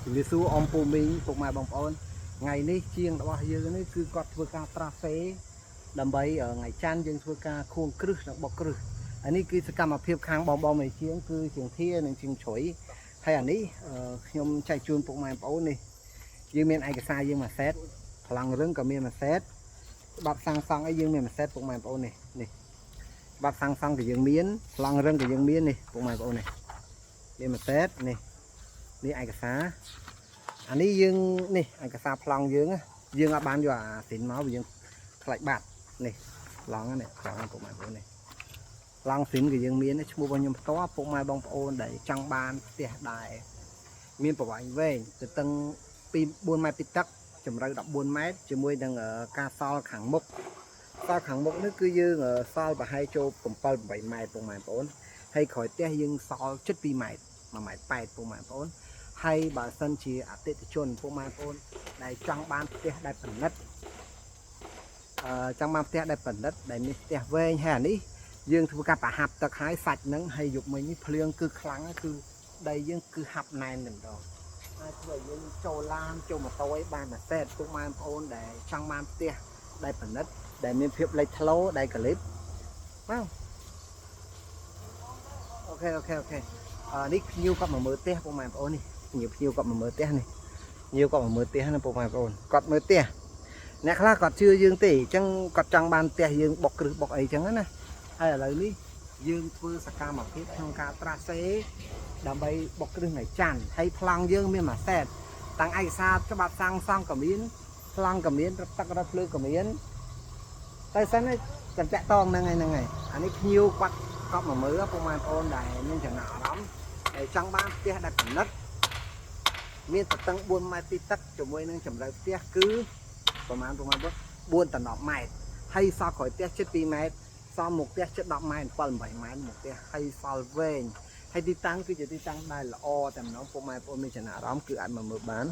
ជំរាបសួរអ៊ំពូមីងពុកម៉ែបងប្អូនថ្ងៃនេះជាងរបស់យើងនេះគឺគាត់ធ្វើការត្រាសេដើម្បីថ្ងៃច័ន្ទយើងធ្វើការខួងគ្រឹះនិងបុកគ្រឹះអានេះគឺសកម្មភាពខាងបងបងមេជាងគឺជាងធានិងជាងជ្រុយហើយអានេះខ្ញុំចែកជូនពុកម៉ែបងប្អូននេះយើងមានឯកសារយើងមួយសេតប្លង់រឹងក៏មានមួយសេតច្បាប់សាងសង់អីយើងមានមួយសេតពុកម៉ែបងប្អូននេះនេះច្បាប់សាងសង់ក៏យើងមានប្លង់រឹងក៏យើងមាននេះពុកម៉ែបងប្អូននេះមានមួយសេតនេះនេះឯកសារ អានេះយើងនេះឯកសារប្លង់យើងណាយើងអត់បានយកអាស៊ីនមកវាយើងខ្លាច់បាត់នេះប្លង់នេះប្លង់ពុកម៉ែបងប្អូននេះប្លង់ស៊ីនក៏យើងមានដែរឈ្មោះរបស់ខ្ញុំផ្ទាល់ពុកម៉ែបងប្អូនដែលចង់បានផ្ទះដែរមានប្រវែងវែងទៅតឹងពី4ម៉ែត្រពីទឹកជម្រៅ14ម៉ែត្រជាមួយនឹងការសល់ខាងមុខសល់ខាងមុខនេះគឺយើងសល់ប្រហែលចូល7 8ម៉ែត្រពុកម៉ែបងប្អូនហើយក្រោយផ្ទះយើងសល់ជិត2ម៉ែត្រ1ម៉ែត្រ8ពុកម៉ែបងប្អូន ហើយបើសិនជាអតិថិជនពុកម៉ែបងប្អូនដែលចង់បានផ្ទះដែលប្រណិតចង់បានផ្ទះដែលប្រណិតដែលមានផ្ទះវែងហើយអានេះយើងធ្វើការប្រហាប់ទឹកហើយសាច់ហ្នឹងហើយយប់មិញនេះភ្លៀងគឺខ្លាំងគឺដីយើងគឺហាប់ណែនតែម្ដងហើយធ្វើឲ្យយើងចូលឡានចូលម៉ូតូឲ្យបានមួយសេតពុកម៉ែបងប្អូនដែលចង់បានផ្ទះដែលប្រណិតដែលមានភាពលេចធ្លោដែលកលិបមក OK OK OK អឺនេះភ្ញៀវគាត់មកមើលផ្ទះពុកម៉ែបងប្អូននេះ ភ្ញៀវភ្ញៀវគាត់មកមើលផ្ទះនេះភ្ញៀវគាត់មកមើលផ្ទះណាពុកម៉ែបងប្អូនគាត់មើលផ្ទះអ្នកខ្លះគាត់ជឿយើងទេអញ្ចឹងគាត់ចង់បានផ្ទះយើងបុកគ្រឹះបុកអីអញ្ចឹងណាហើយឥឡូវនេះយើងធ្វើសកម្មភាពក្នុងការត្រាសេដើម្បីបុកគ្រឹះថ្ងៃច័ន្ទហើយប្លង់យើងមានមួយសេតតាំងឯកសារច្បាប់សាងសង់ក៏មានប្លង់ក៏មានរត់ទឹករត់ភ្លើងក៏មានតែសិនចាំតាក់តងហ្នឹងហើយហ្នឹងហើយអានេះភ្ញៀវគាត់គាត់មកមើលពុកម៉ែបងប្អូនដែលមានចំណាប់អារម្មណ៍ដែលចង់បានផ្ទះដែលប្រណិត មានទទឹង4ម៉ែត្រពីទឹកជាមួយនឹងជម្រៅផ្ទះគឺប្រហែលប្រហែល4ដល់10ម៉ែត្រហើយសល់ក្រោយផ្ទះជិត2ម៉ែត្រសល់មុខផ្ទះជិត10ម៉ែត្រ7 8ម៉ែត្រមុខផ្ទះហើយសល់វែងហើយទីតាំងគឺជាទីតាំងដែលល្អតែម្ដងពុកម៉ែបងប្អូនមានចំណាប់អារម្មណ៍គឺអាចមកមើលបាន។